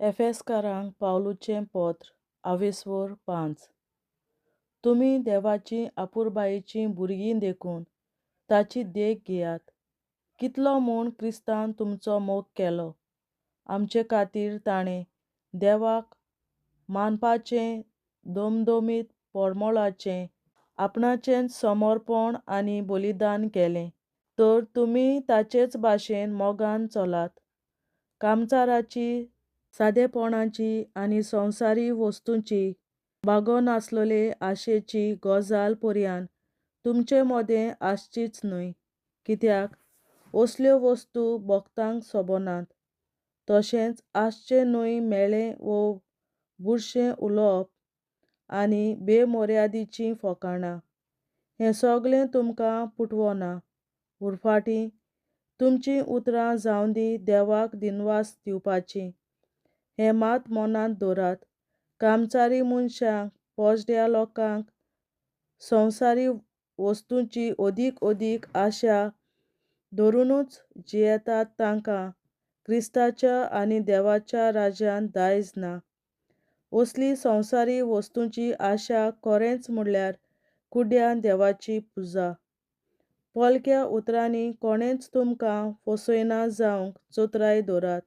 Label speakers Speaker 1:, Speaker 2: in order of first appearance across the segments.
Speaker 1: एफेसकारांक पावलूचें पत्र आवेस्वोर 5. तुमी देवाचीं आपुरबायेचीं भुरगीं देखून ताची देख घेयात. कितलो म्हूण क्रिस्तान तुमचो मोग केलो. आमचे खातीर ताणें देवाक मानपाचें दमदमीत परमळाचें आपणाचेंच समर्पण आनी बलिदान केलें. तर तुमी ताचेच भाशेन मोगान चलात. कामचाराची, सादेपणाची आनी संवसारी वस्तूंची बागनासलेले आशेची गजाल पर्यान तुमचे मदें आसचीच न्हय. कित्याक असल्यो वस्तू भक्तांक सोबनात. तशेंच आसचें न्हय म्हेळें वो बुरशें उलोवप आनी बेमर्यादीचीं फकाणां. हें सगळें तुमकां पुटवना. उरफाटीं तुमचीं उतरां जावंदी देवाक दिनवास दिवपाचीं. हें मात मनांत दवरात. कामचारी मनशांक, पोजड्या लोकांक संवसारी वस्तूंची अदीक अदीक आशा धरुनूच जियेतात तांकां क्रिस्ताच्या आनी देवाच्या राज्यांत दायज ना. असली संवसारी वस्तूंची आशा खरेंच म्हणल्यार कुड्ड्यान देवाची पुजा. पोलक्या उतरांनी कोणेंच तुमकां फसयना जावंक चतुराय दवरात.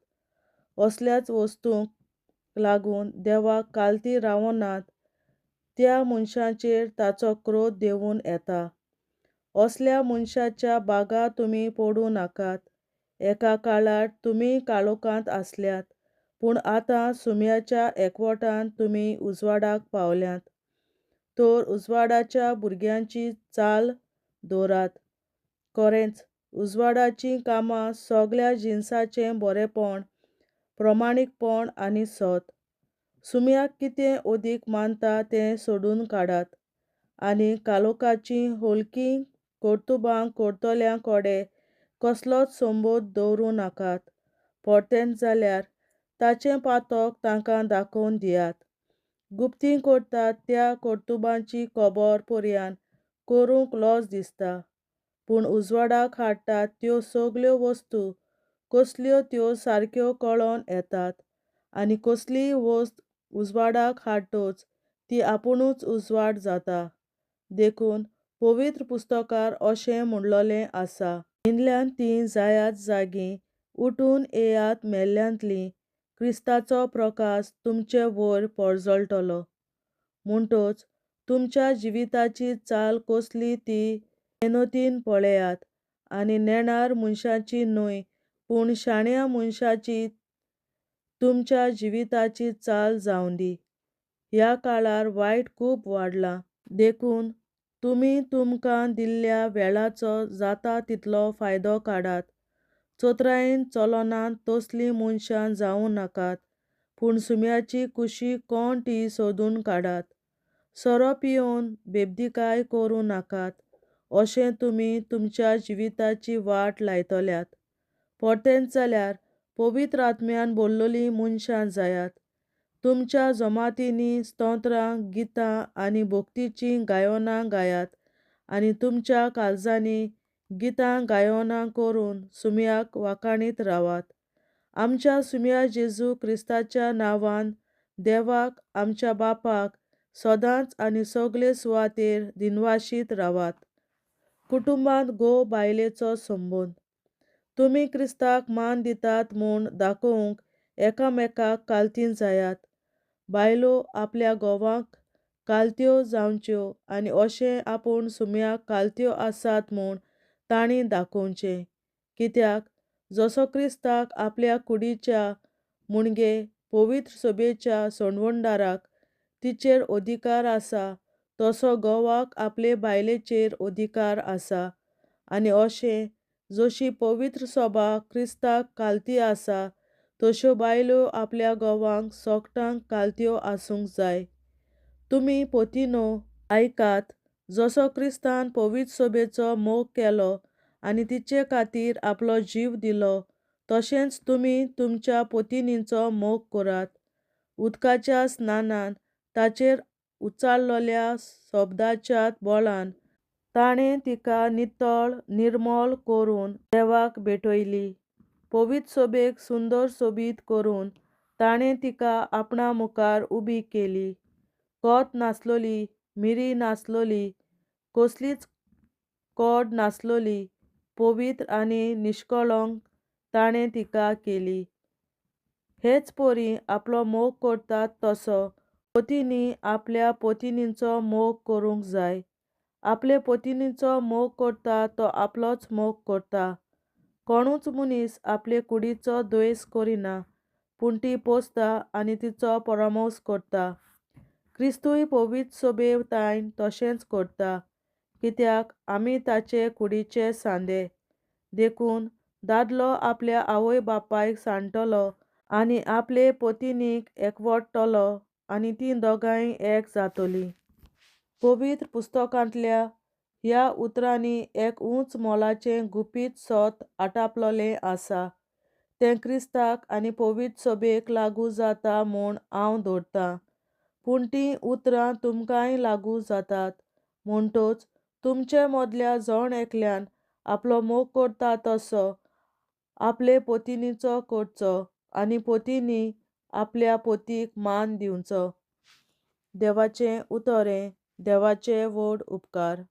Speaker 1: असल्याच वस्तूंक लागून देवाक कालती रावनात त्या मनशाचेर ताचो क्रोध देंवून येता. असल्या मनशाच्या बागा तुमी पडूं नाकात. एका काळार तुमी काळोखांत आसल्यात, पूण आतां सुम्याच्या एकवटान तुमी उजवाडाक पावल्यात. तर उजवाडाच्या भुरग्यांची चाल दवरात. खरेंच उजवाडाचीं कामां सगळ्या जिनसाचें बरेंपण, प्रमाणीकपण आनी सत. सुम्याक कितें अदीक मानता तें सोडून काडात आनी काळोखाचीं हलकीं कर्तुबां करतल्यां कडेन कसलोच संबोध दवरूं नाकात. परतेंच जाल्यार ताचें पातक तांकां दाखोवन दियात. गुप्तीं करतात त्या कर्तुबांची खबर पर्यान करूंक लज दिसता. पूण उजवाडाक हाडटात त्यो सगल्यो वस्तू कसल्यो त्यो सारक्यो कळोन येतात आनी कसलीय वस्त उजवाडाक हाडटच ती आपुणूच उजवाड जाता. देखून पवित्र पुस्तकार अशें म्हणलेलें आसा. न्हिदल्यांत तीं जायात जागीं, उठून येयात मेल्ल्यांतलीं, क्रिस्ताचो प्रकाश तुमचे वयर परजळटलो. म्हणटच तुमच्या जिविताची चाल कसली ती मेहनतीन पळयात आनी नेणार मनशाची न्हय पूण शाण्या मनशाची तुमच्या जिविताची चाल जावंदी. ह्या काळार वायट खूब वाडलां. देखून तुमी तुमकां दिल्ल्या वेळाचो जाता तितलो फायदो काडात. चतुरायेन चलनात तसलीं मनशां जावं नाकात, पूण सुम्याची खुशी कोण ती सोदून काडात. सोरो पियोवन बेबदीकाय करूं नाकात. अशें तुमी तुमच्या जिविताची वाट लायतल्यात. परतेंच जाल्यार पवित्र आत्म्यान भरलेलीं मनशां जायात. तुमच्या जमातींनी स्तोत्रां, गितां आनी भक्तीचीं गायनां गायात आनी तुमच्या काळजांनी गितां गायनां करून सुम्याक वाखाणीत रावात. आमच्या सुम्या जेजू क्रिस्ताच्या नांवान देवाक आमच्या बापाक सदांच आनी सगळे सुवातेर दिनवाशीत रावात. कुटुंबांत घोव बायलेचो संबंद. तुमी क्रिस्ताक मान दितात म्हूण दाखोवंक एकामेकाक कालतीन जायात. बायलो आपल्या घोवाक कालत्यो जावच्यो आनी अशें आपूण सुम्याक कालत्यो आसात म्हूण तांणी दाखोवचें. कित्याक जसो क्रिस्ताक आपल्या कुडीच्या म्हणजे पवित्र सभेच्या सोणवणदाराक तिचेर अधिकार आसा तसो घोवाक आपले बायलेचेर अधिकार आसा. आनी अशें जशी पवित्र सभा क्रिस्ताक कालती आसा तश्यो बायलो आपल्या घोवांक सोगटांक कालत्यो आसूंक जाय. तुमी पतीनो आयकात, जसो क्रिस्तान पवित्र सभेचो मोग केलो आनी तिचे खातीर आपलो जीव दिलो, तशेंच तुमी तुमच्या पतिनीचो मोग करात. उदकाच्या स्नानान ताचेर उचारलेल्या शब्दाच्या बळान ताणें तिका नितळ निर्मळ करून देवाक भेटयली. पवित्र सभेक सुंदर सोबीत करून ताणें तिका आपणा मुखार उबी केली, कोत नासलोली, मिरी नासलोली, कसलीच कोड नासलोली, पवित्र आनी निश्कळंक ताणें तिका केली. हेच परी आपलो मोग करतात तसो पतींनी आपल्या पतिनीचो मोग करूंक जाय. आपले पतिनीचो मोग करता तो आपलोच मोग करता. कोणूच मनीस आपले कुडीचो द्वेस करिना, पूण ती पोसता आनी तिचो परामोस करता. क्रिस्तूय पवित्र सोबे तायन तशेंच करता, कित्याक आमी ताचे कुडीचे सांदे. देखून दादलो आपल्या आवय बापायक सांडटलो आनी आपले पतिनीक एकवटतलो आनी तीं दोगांय एक जातलीं. पवित्र पुस्तकांतल्या ह्या उतरांनी एक ऊंच मोलाचें गुपीत सत आटापलेलें आसा. तें क्रिस्ताक आनी पवित्र सभेक लागू जाता म्हूण हांव धरतां, पूण तीं उतरां तुमकांय लागू जातात. म्हणटच तुमचे मदल्या जण एकल्यान आपलो मोग करता तसो आपले पतिनीचो करचो आनी पतींनी आपल्या पतीक मान दिवचो. देवाचें उतर हें. देवाचे व्हड उपकार.